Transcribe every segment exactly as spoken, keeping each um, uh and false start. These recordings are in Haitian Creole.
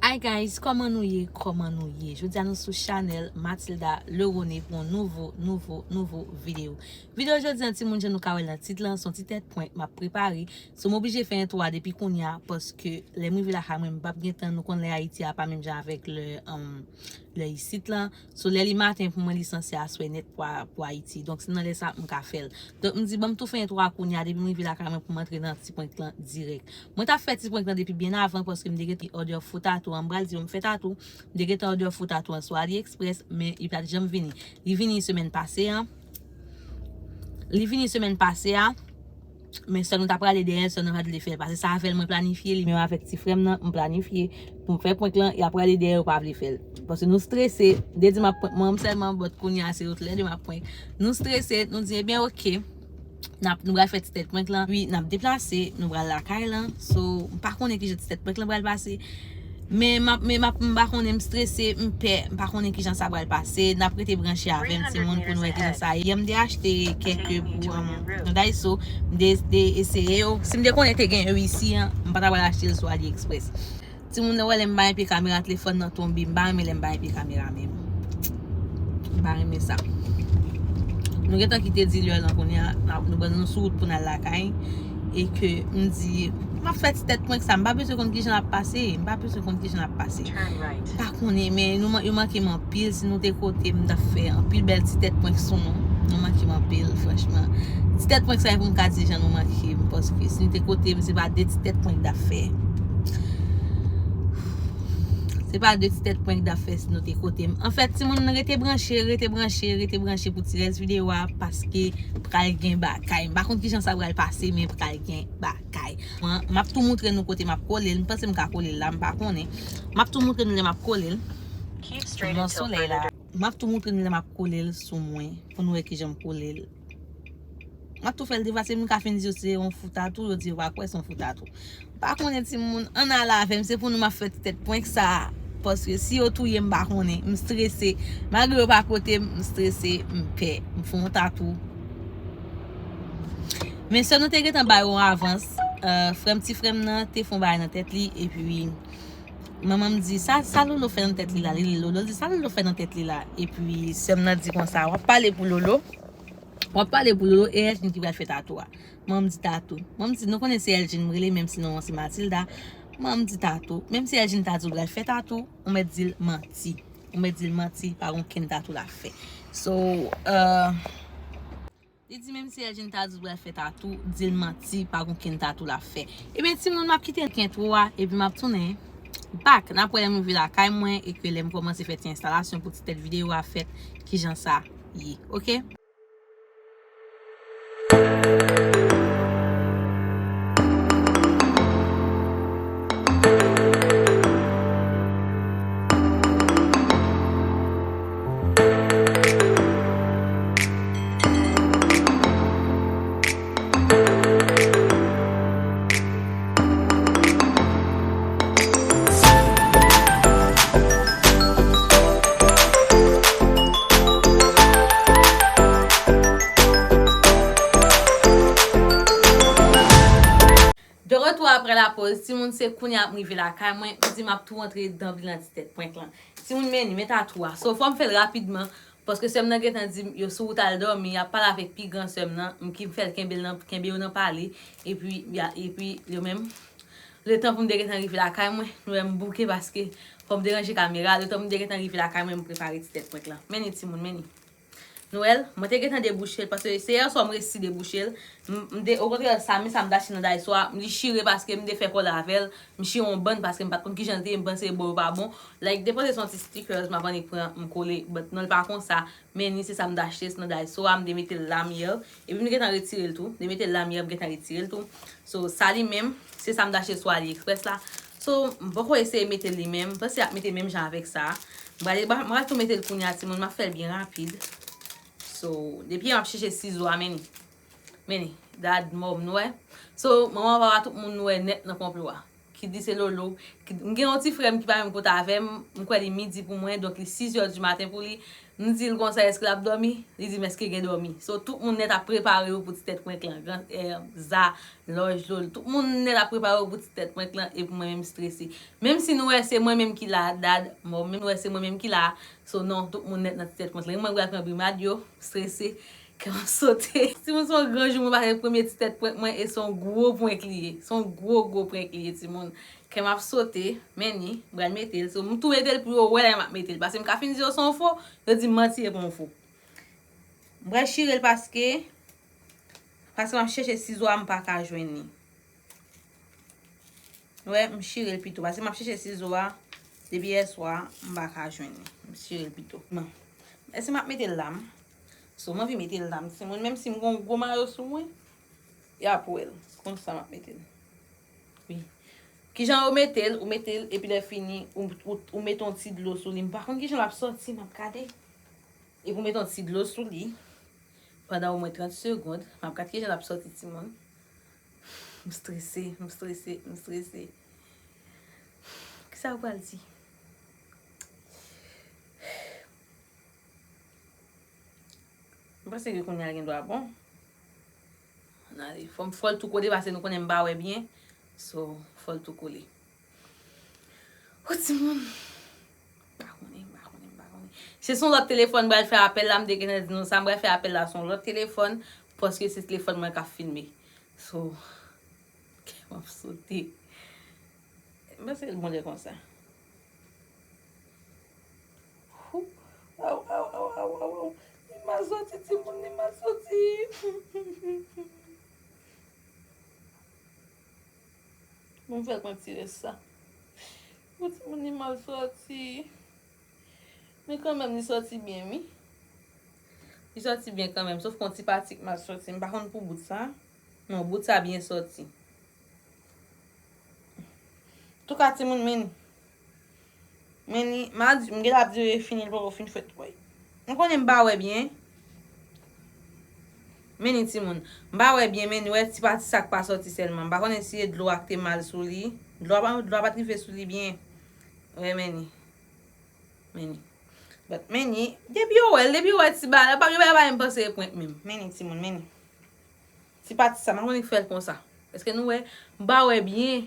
Hi guys, kòman nou ye? Kòman nou ye? Jodi a nou sou chanèl Mathilda Lerone pou yon nouvo, nouvo, nouvo videyo. Videyo jodi a, timoun, jan nou ka wè l nan tit lan, se yon ti tèt prank m ap prepare. So, m oblije fè entwo a depi kounye a, paske lè m rive lakay mwen, m p ap gen tan, nou konn lè Ayiti a pa menm jan avèk lè, um, lè isit lan. So, lè li maten pou mwen, li sanse aswè nèt pou, pou Ayiti. Donk, se nan lè sa a m ka fè l. Donk, m di, ban m tou fè entwo a kounye a, depi m rive lakay mwen pou m antre nan ti prank lan dirèk. Mwen t ap fè ti prank lan depi byen avan, paske m te gentan order fo tatou an, m pral di yo m fè tatou. M te gentan order fo tatou an sou AliExpress, men li pa t janm vini. Li vini semèn pase an. Li vini semèn pase a. Men sè nou ta prale dèyè, sè nou pa t vle fè l. Paske sa avè l mwen planifye, li menm avèk ti frè m nan, m planifye pou m fè prank lan, y ap prale dèyè, yo pa vle fè l. Paske nou strese, m te di m ap prank manman m sèlman, but kounye a se yo toulède m ap prank. Nou strese, nou di, ebyen, oke. N ap, nou pral fè ti tèt prank lan. Wi, n ap deplase, nou pral lakay lan. So, m pa konnen kijan ti tèt prank lan pral pase. Men m ap, men m ap, m pa konnen, m strese, m pè, m pa konnen kijan sa pral pase. N ap rete branche avè m, timoun, pou nou wè kijan sa ye. Yè m te achte kèk pou, um, nan Daiso, m te, te eseye yo. Si m te konnen te gen yo isi an, m pa ta pral achte l sou AliExpress. Timoun, lè w wè lè m pa gen pye kamera, telefòn nan tonbe, m pa renmen lè m pa gen pye kamera menm. M pa renmen sa. Nou gentan kite dilè lan kounye a, n ap, nou pral, nou sou wout pou n al lakay. E ke m di, m ap fè ti tèt prank sa, m pa bezwen konn kijan l ap pase, m pa bezwen konn kijan l ap pase. M pa konnen, men nou man-, yo manke m anpil, si nou te kote m, m t ap fè anpil bèl ti tèt prank sou nou. Nou manke m anpil, franchman. Ti tèt prank sa, e pou m ka di jan nou manke m, paske si nou te kote m, se pa de ti tèt prank n t ap fè. Se pa de ti tèt prank n t ap fè si nou te kote m. Anfèt, timoun, rete branche, rete branche, rete branche pou ti rès videyo a, paske pral gen bagay. M pa konn kijan sa pral pase, men pral gen bagay. Mwen, m ap tou moutre nou kote m ap kole l. M panse m ka kole l la, m pa konnen. M ap tou moutre nou lè m ap kole l. Nan solèy la. M ap tou moutre nou lè m ap kole l sou mwen, pou nou wè kijan m kole l. M ap tou fè l deplase, m ka fin di yo se yon fou tatou, yo di yo pa kwè se yon fou tatou. M pa konnen timoun, ann ale avè m, se pou nou m ap fè ti tèt prank sa a. Paske si yo touye m, m pa konnen, m strese. Malgre yo pa kote m, m strese, m pè, m fè yon tatou. Men sè nou te gentan ba yo yon avans, euh, frè m, ti frè m nan te fè yon bagay nan tèt li, epi manman m di, sa, sa Lolo fè nan tèt li la, li rele Lolo, li di, sa Lolo fè nan tèt li la. Epi sè m nan di konsa, w ap pale pou Lolo. W ap pale pou Lolo, e Elgin ki pral fè tatou a. Manman m di tatou. Manman m di, nou konnen se Elgin m rele, menm si non an se Matilda. Manman m di tatou. Menm si Elgin ta di l pral fè tatou, ou mèt di l manti. Ou mèt di l manti, pa gen okenn tatou l ap fè. So, euh, li di menm si Elgin ta di l pral fè tatou, di l manti, pa gen okenn tatou l ap fè. Ebyen, timoun, m ap kite l gen twa, epi m ap tounen back. N ap wè lè m rive lakay mwen, e ke lè m kòmanse fè ti enstalasyon pou ti tèt videyo a fèt, kijan sa ye, oke? De retour après la pause, timoun, se kounye a m rive lakay mwen, m di m ap tou rantre dan vin nan ti tèt prank lan. Timoun, men li, men tatou a. So, fò m fè l rapidman, paske sè m nan gentan di m yo sou wout al dòmi, y ap pale avèk pi gran sè m nan, m ki fè l kenbe l nan, kenbe yo nan pale, epi, ya, epi yo menm, letan pou m te gentan rive lakay mwen, nou wè m bouke paske fò m te ranje kamera, letan pou m te gentan rive lakay mwen, m prepare ti tèt prank lan. Men li, timoun, men li. Nou wè l, mwen te gentan debouche l, paske se yè swa m resi debouche l. M, m de, okontrè, sa, men sa m te achte nan Daiso a, m dechire paske m te fè kòlè avè l. M chire yon bann paske m pa t konn kijan l te ye, m panse bon yo pa bon. Like, depoze se yon ti stickers, m ap annik pran, m kole, but non, l pa konsa. Men ni se sa m te achte, se nan Daiso a, m te mete l lamyè. Epi m gentan retire l tou. M te mete l lamyè, m gentan retire l tou. So, sa li menm, se sa m te achte sou AliExpress la. So, m poko eseye mete li menm. M panse y ap mete menm jan avèk sa. M pral, m pral tou mete l kounye a, timoun, m ap fè l byen rapid. So, depi m ap chèche sizo a, men ni. Men ni, dad mò m, nou wè. So, manman papa tout moun nou wè nèt nan konplo a. ki di se Lolo. Ki, m gen yon ti frè m ki pa menm kote avè m, m kwè li midi pou mwen, donk li sizè di maten pou li. M di l konsa, èske l ap dòmi? Li di m, èske gen dòmi? So, tout moun nèt ap prepare yo pou ti tèt prank lan. Gran, eh, Za, Lòj, Lolo. Tout moun nèt ap prepare yo pou ti tèt prank lan, e pou mwen menm strese. Menm si nou wè se mwen menm ki la, dad, bon, menm nou wè se mwen menm ki la, so non, tout moun nèt nan ti tèt prank lan. E mwen pral pran brimad yo, strese. Kè m ap sote. Timoun, se yon gran jou mwen pase premye ti tèt prank mwen e se yon gwo prank li ye. Se yon gwo, gwo prank li ye, timoun. Kè m ap sote, men ni, m pral mete l. So, m tou mete l pou yo wè lè m ap mete l. Paske m ka fin di yo se yon fo, yo di m manti e pa yon fo. M pral chire l paske, paske m ap chèche sizo a, m pa ka jwenn li. Wè, m chire l pito. Paske m ap chèche sizo a depi yèswa, m pa ka jwenn li. M chire l pito. Bon. Èske m ap mete l la m? So, m anvi mete l la m, timoun, menm si m gon gwo mayo sou mwen, y ap wè l. Konsa m ap mete l. Wi. Kijan yo mete l? Ou mete l, epi lè fini, ou, ou, ou mete yon ti dlo sou li. M pa konn kijan l ap sòti, m ap gade. Epi ou mete yon ti dlo sou li pandan omwen trant segonn. M ap gade kijan l ap sòti, timoun. M strese, m strese, m strese. Kisa ou pral di? M panse ke kounye a gen dwa bon. N ale. Fò m, fò l tou kole paske nou konnen m pa wè byen. So, fò l tou kole. O timoun. M pa konnen, m pa konnen, m pa konnen. Se sou lòt telefòn m pral fè apèl la, m te gentan di nou sa, m pral fè apèl la sou lòt telefòn, paske se telefòn mwen k ap filme. So, kè m ap sote. M panse l bon lè konsa. Hou. Aw, aw, aw, aw, aw, aw. Li mal sòti, timoun, li mal sòti. Bon, m fè l pran ti rès sa. Bon, timoun, li mal sòti. Men kanmenm, li sòti byen, wi. Li sòti byen kanmenm, sof ke yon ti pati k mal sòti. M pa konn pou bout sa. Non, bout sa byen sòti. Touka, timoun, men ni. Men ni, m a di, m gentan ap di yo e fini, l poko fin fèt, woy. M konnen m pa wè byen. Men ni, timoun. M pa wè byen, men ni, wè ti pati sa k pa sòti sèlman. M pa konnen si e dlo a k te mal sou li. Dlo a pa, dlo a pa t rive sou li byen. Wè, men ni. Men ni. But men ni, depi yo wè l, depi yo wè ti bagay la, pa gen bagay pa menm panse e prank menm. Men ni, timoun, men ni. Ti pati sa, m pa konnen k fè l konsa. Èske nou wè? M pa wè byen.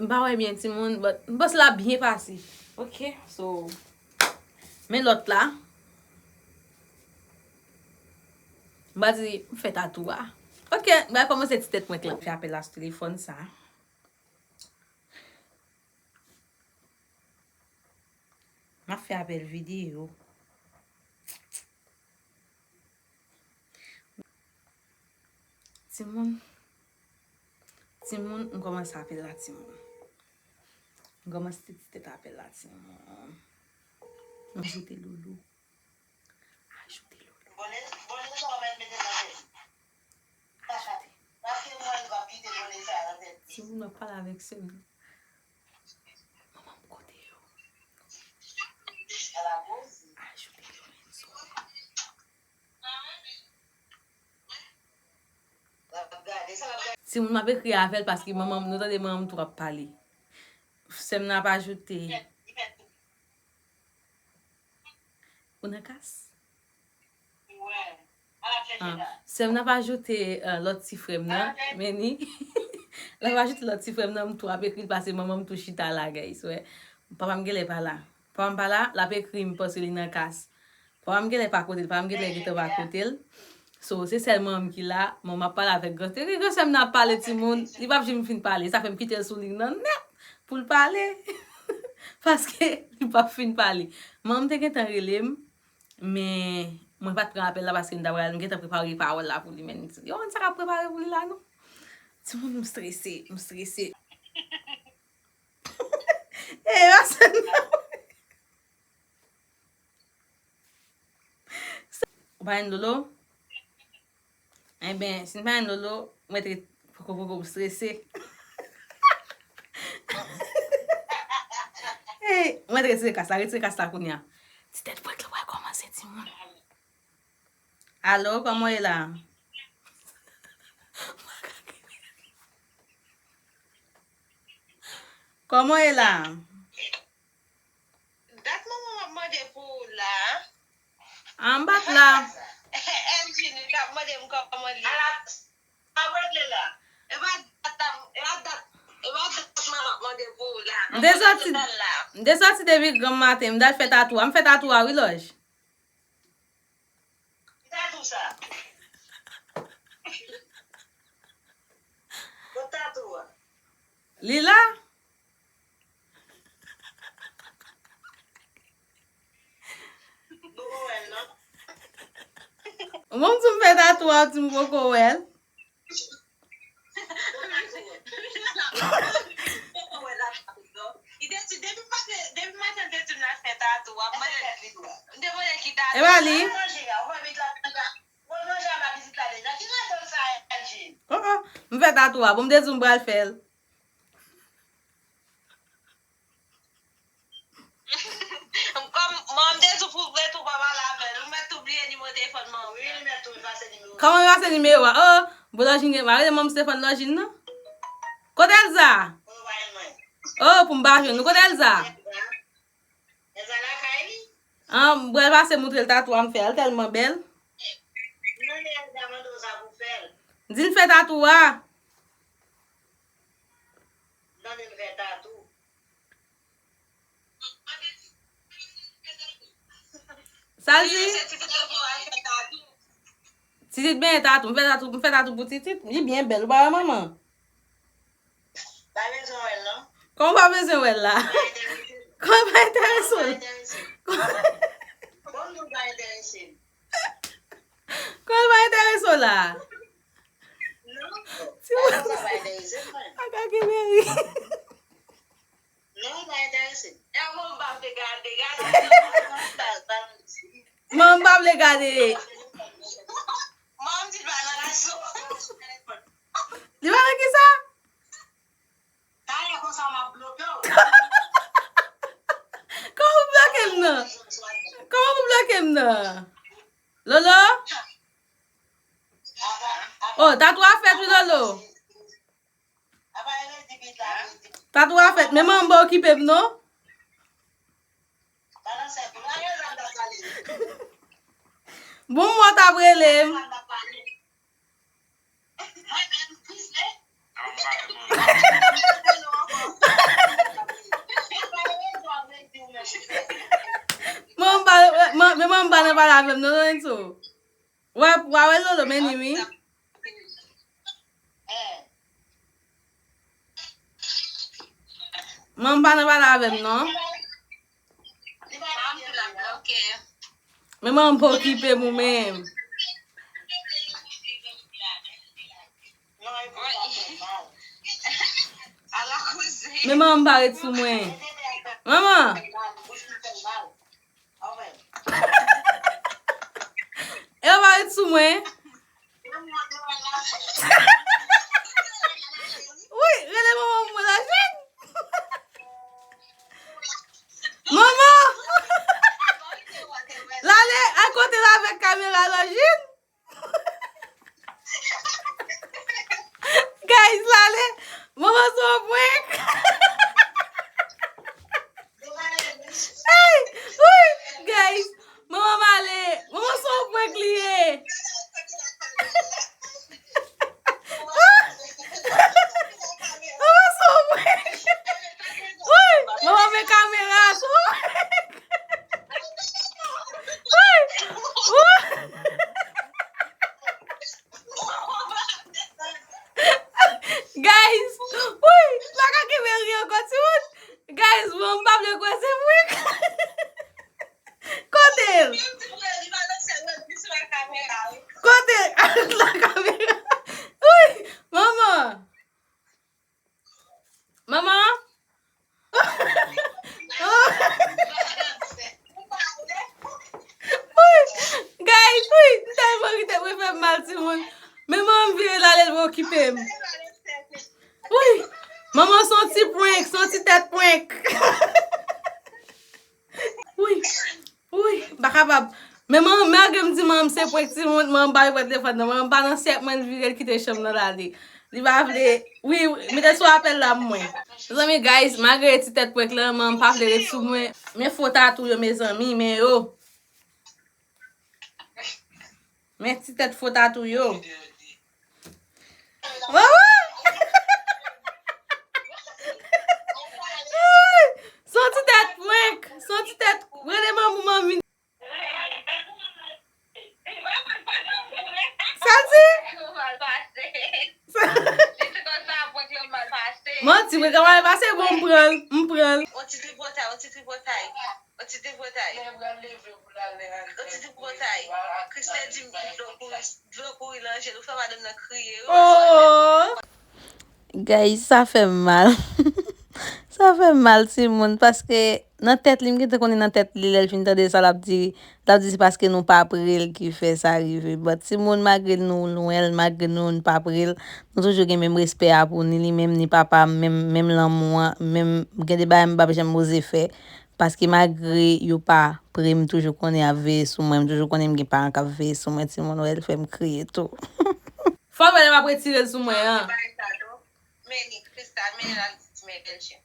M pa wè byen, timoun, but m panse l ap byen pase. Ok, so, men lòt la. M pa di, m fè tatou a. Ok, m pral kòmanse ti tèt prank lan. Fè apèl la sou telefòn sa. M ap fè apèl videyo. Timoun. Timoun, m kòmanse apèl la, timoun. M kòmanse ti tèt apèl la, timoun. M ajoute Lolo. Ajoute Lolo. Ajoute. Timoun, m ap pale avèk sè m nan. Manman m kote yo? Ajoute Lorenzo. Timoun, m ap ekri avè l paske manman m, nou tande manman m tou ap pale. Sè m nan ap ajoute. Ou nan kas? Ah, sè m nan ap ajoute, ah, lòt ti frè m nan, men ni. L ap ajoute lòt ti frè m nan, m tou ap ekri l paske manman m tou chita la, guys, wè. Papa m genlè pa la. Papa m pa la, l ap ekri m paske li nan kas. Papa m genlè pa kote l, papa m genlè gentan pa kote l. So, se sèl manman m ki la, bon, m ap pale avèk gran, se gran sè m nan ap pale timoun, li p ap janm fin pale, sa fè m kite l sou liy nan nèt pou l pale. Paske li p ap fin pale. Manman m te gentan rele m, men mwen pa t pran apèl la paske m ta pral, m gentan prepare pawòl la pou li, men yo konn sa k ap prepare pou li la, non? Timoun, m strese, m strese. Ey, yo ap sèn nan. Ou pa jwenn Lolo? Enben, si n pa jwenn Lolo, mwen te poko poko m strese. Ey, mwen te retire kas la, retire kas la kounye a. Ti tèt prank la pral kòmanse, timoun. Alo, kòman w ye la? M pa ka kenbe. Kòman w ye la? Dat manman m ap mande pou ou la. A, m pa t la. Elvin, li t ap mande m kòman l ye. Ala, sa w regle la? E pa dat, e pa dat, e pa dat manman ap mande pou ou la. M te sòti, m te sòti depi granm maten, m t al fè tatouaj. M fè tatouaj, wi, Lòj. Ki tatou sa? Kot tatou a? Li la? Poko wè l, non? Bon, m di m fè tatouaj, w di m poko wè l. Li te di, depi maten, depi maten, m te di l al fè tatou, w ap mande. M te mande ki tatou. E pa li? Oh, oh. M fè tatouaj, bon, m te di m pral fè l. Kòm manman m te di w pou w ret ou pa pale avè l, ou mèt tou bliye nimewo telefòn manman m nan. Wi, li mèt tou efase nimewo a. Kòman efase nimewo a? Oh, bon, Lòjin gen, pa rele manman Stefan Lòjin, non? Kote Elza? Oh, pa gen mwen. Oh, pou m pa jwenn ou. Kote Elza? Elza lakay li. Ah, m pral pase moutre l tatouaj m fè a, l tèlman bèl. Non, men Elza mande w sa pou w fè l. Di l fè tatouaj. Mande l fè tatou. Sa l di? Titit benyen tatou. M fè tatou, m fè tatou pou Titit. Li byen bèl. Ou pa wè manman? Pa bezwen wè l, non. Kòman w pa bezwen wè l la? Pa enterese l. Kòman l pa enterese w? Pa enterese l. Bon, nou pa enterese l. Kòman l pa enterese w la? Non. Ti moun sa pa enterese mwen. Kaka kenbe ri. Non, pa enterese. E manman m pa vle gade, gade. Manman m pa vle gade. Manman m di l pa nan rezo. Li pa nan kisa? Talè konsa m ap bloke w. Kòman pou bloke m nan? Kòman pou bloke m nan? Lolo? Oh, tatouaj fèt wi, Lolo. Tatouaj fèt, men manman m pa okipe m non. Bon, mwen t ap rele m. Manman m pa, men manman m pa nan pale avè m non, Lorenzo. Wè, w a wè Lolo, men li wi. Manman m pa nan pale avè m non. Men manman m pa okipe m ou menm. Men manman m pa ret sou mwen. Manman! E w pa ret sou mwen? Wi, rele manman m mwen Lajin. Manman! Lale, al kote l avèk kamera Lajin. Guys, lale. Manman se yon prank. Hey, wi, guys. Manman m ale. Manman se yon prank li ye. Manman se yon prank. Wi, manman men kamera se yon prank. Wi, wi. Guys, wi, m pa ka kenbe ri ankò, timoun. Guys, bon, m pa vle kwè se prank. Kote l? Kote l? Arete la kamera. Wi, manman. Manman? Wi, guys, wi, m tèlman ri tèt mwen fè m mal, timoun. Men manman m vire l ale, l pa okipe m. Wi, manman se yon ti prank, se yon ti tèt prank. Wi, wi, m pa kapab. Men manman, malgre m di manman m se prank, timoun, manman m pa reprann telefòn nan. Manman m pa nan syèk mwen, l vire, l kite chanm nan, l ale. Li pa vle. Wi, wi, mete sou apèl la pou mwen. Mezanmi, guys, malgre ti tèt prank lan, manman pa vle ret sou mwen. Men fo tatou yo, mezanmi, men yo. Men ti tèt fo tatou yo. Manman! Son ti tèt prank. Son ti tèt. Rele manman, manmi. Sa di? Manti, mwen ka mal pase, bon, m pran l, m pran l. On ti tripotay, on ti tripotay, on ti tripotay. On ti tripotay. Kristè di m dlo kouri, dlo kouri nan je l, ou fè madanm nan kriye. Oh! Guys, sa fè m mal. Sa fè m mal, timoun, paske nan tèt li, m gentan konnen nan tèt li, lè l fin tande sa, l ap di, l ap di se paske nou pa pre l ki fè sa rive. But timoun, malgre nou lwen l, malgre nou, nou pa pre l, nou toujou gen menm respè a pou ni li menm, ni papa m, menm, menm lanmou an, menm gen de bagay m p ap janm oze fè. Paske malgre yo pa pre, m toujou konnen y ap veye sou mwen, m toujou konnen m gen paran k ap veye sou mwen, timoun, wè, l fè m kriye tou. Fò w wè lè m ap retire l sou mwen an. Meni, Kristal, meni l al di ti Mèljen.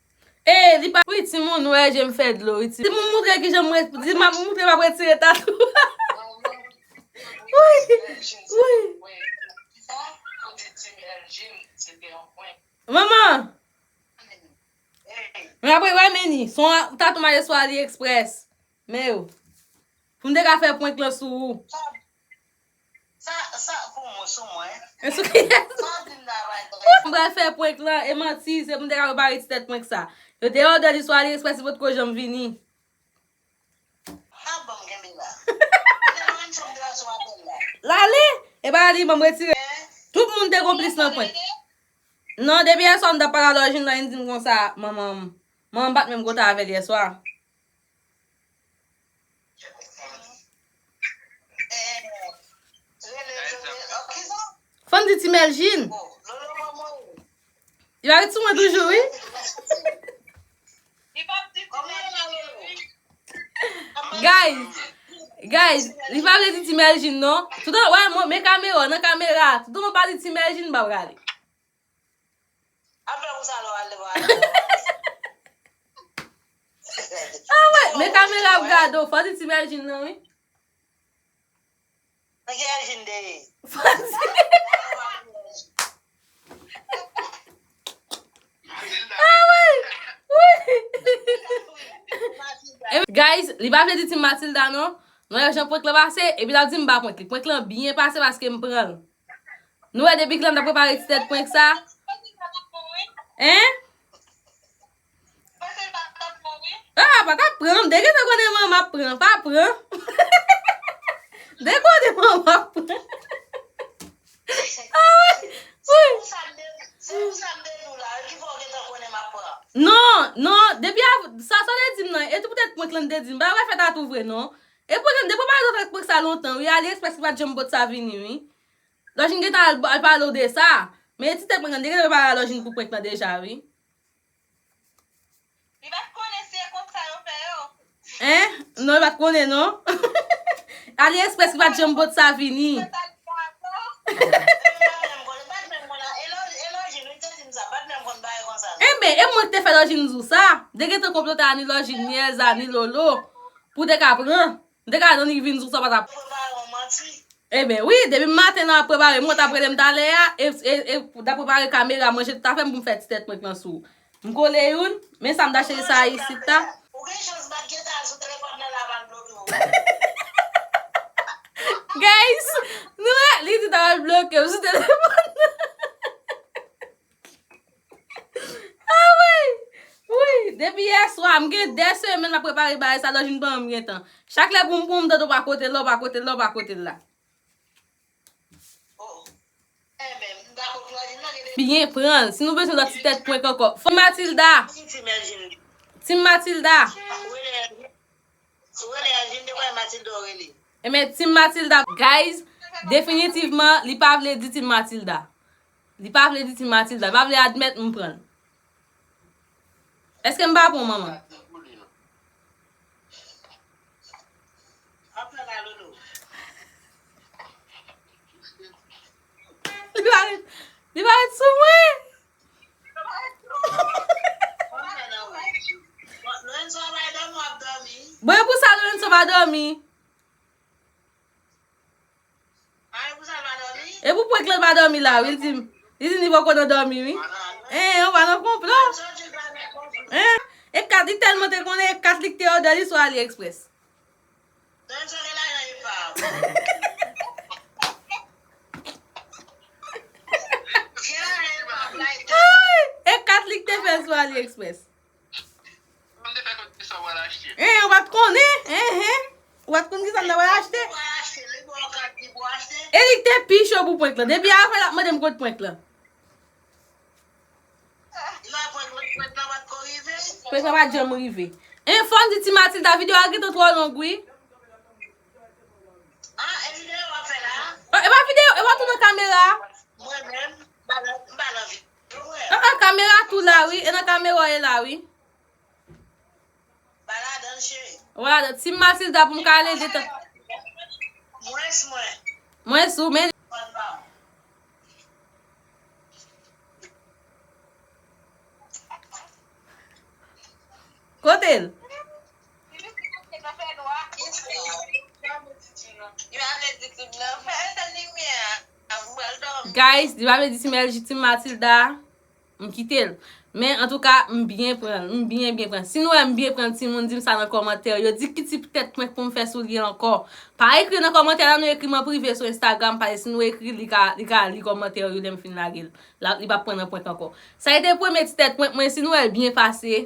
E, li pa, wi, timoun, wè, je m fè dlo, wi, ti, di m moutre kijan m ret, di m ap moutre m ap retire tatou. Wi, wi. Manman, men apre, wè, Meni, se yon tatou m achte sou AliExpress. Men yo. Pou m te ka fè prank lan sou ou. Sa, sa pou mwen, sou mwen. E sou kiyès? Sa w di m la, bay. M pral fè prank lan, e manti, se pou m te ka prepare ti tèt prank sa. Yo te òdè li sou AliExpress, li potko janm vini. Ah, bon, m kenbe la. Lè mwen menm, sa m te la sou apèl la. L ale, e pa li, ban m retire. Tout moun te konplis nan prank. Non, depi yè swa m t ap pale a Lòjin lan, li di m konsa, manman m. Manman m pa t menm kote avè l yè swa. Fò n di ti Mèljin. Li pa ret sou mwen toujou, wi. Guys, guys, li pa vle di ti Mèljin, non. Toutan, wè, mwen, men kamera, nan kamera. Toutan mwen pa di ti Mèljin, m pa prale. Apre ou sa lè w al devan. Ah wè, men kamera ap gade w, fò di ti Mèljin nan, wi. Nan ki Èljin de ye? Fò di. Ah wi, wi. Guys, li pa vle di ti Matilda non. Nou wè jan prank lan pase, epi l ap di m pa prank li. Prank lan byen pase paske m pran l. Nou wè depi kilè m t ap prepare ti tèt prank sa? Hein? Ah, pa t ap pran, m te gentan konnen manman ap pran, pa pran. M te konnen manman ap pran. Ah wi, wi. Non, non, depi sa, sa w te di m nan, e tou poutèt prank lan m te di m, pa wè fè tatou vre non. E prank lan, m te prepare zòt ak prank sa lontan, wi, AliExpress ki pa t janm pot sa vini, wi. Lòjin gentan al, al pale w de sa. Men ti tèt prank lan, m te gentan prepare a Lòjin pou prank lan deja, wi. Li pa t konnen se konsa yo fè yo. Hein? Non, li pa t konnen non. AliExpress ki pa t janm pot sa vini. Enben, e mwen ki te fè Lòjin di w sa. M te gentan konplote a ni Lòjin, ni Elza, ni Lolo. Pou te ka pran. M te ka annik vin sou sa pa t ap. Enben wi, depi maten nan ap prepare, mwen t ap rele m talè a, e, e, e, t ap prepare kamera, manje tout afè m pou m fè ti tèt prank lan sou ou. M kole youn, men sa m t achte sa isit la. Ou gen chans bat Geta sou telefòn nan la, pa l bloke w. Guys, nou wè, li di ta pral bloke m sou telefòn nan. Ah wi! Wi! Depi yè swa, m gen de semèn m ap prepare bagay sa, Lòjin ban m gen tan. Chak lè pou m pran, m tande w pa kote l la, w pa kote l la, w pa kote l la. Byen pran l. Si nou bezwen lòt ti tèt prank ankò. Fò Matilda! Team Matilda! Ou rele Elvin, te kwè Matilda w rele. Enben, Team Matilda, guys, definitivman, li pa vle di Team Matilda. Li pa vle di Team Matilda, li pa vle admèt m pran l. Èske m pa pran manman? Li pa ret, li pa ret sou mwen. Bon, e pou sa Lorenzo pa dòmi. E pou prank lan pa dòmi la, wi, li di, li di li poko nan dòmi, wi. En, ou pa nan konplo. En, e kat, li tèlman te konnen, e kat li k te òdè li sou AliExpress. Ay, e kat li k te fè sou AliExpress. En, ou pa t konnen, en, en. Ou pa t konn kisa m ta pral achte. E li k te pi cho pou prank lan. Depi avan l ap mande m kot prank lan. Prank lan pa t janm rive. En, fò m di Ti Matilda, videyo a gentan twò long, wi. E pa videyo, e pa tou nan kamera. An, an, kamera tou la, wi. E nan kamera w ye la, wi. Vwala, Ti Matilda pou m ka ale detan. Mwen sou, men. Kote l? Guys, li pa vle di Ti Mèl, Ti Matilda. M kite l. Men, antouka, m byen pran l. M byen, byen pran l. Si nou wè m byen pran l, timoun, di m sa nan kòmantè yo. Di ki ti tèt prank pou m fè sou li ankò. Pa ekri nan kòmantè la, nou ekri m an prive sou Instagram, paske si nou ekri, li ka, li ka li kòmantè yo lè m fin lage l. La, li p ap pran nan prank ankò. Sa a te premye ti tèt prank mwen, si nou wè l byen pase,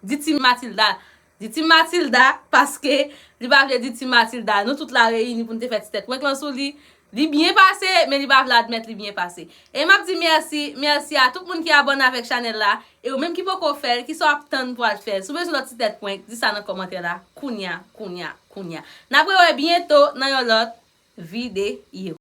di Ti Matilda. Di Ti Matilda, paske li pa vle di Ti Matilda. Nou tout la reyini pou n te fè ti tèt prank lan sou li. Li byen pase, men li pa vle admèt li byen pase. E m ap di mèsi, mèsi a tout moun ki abòne avèk chanèl la. E ou menm ki poko fè l, kisa w ap tann pou al fè l? Si w bezwen lòt ti tèt prank, di sa nan kòmantè la. Kounya, kounya, kounya. N ap rewè byento nan yon lòt videyo.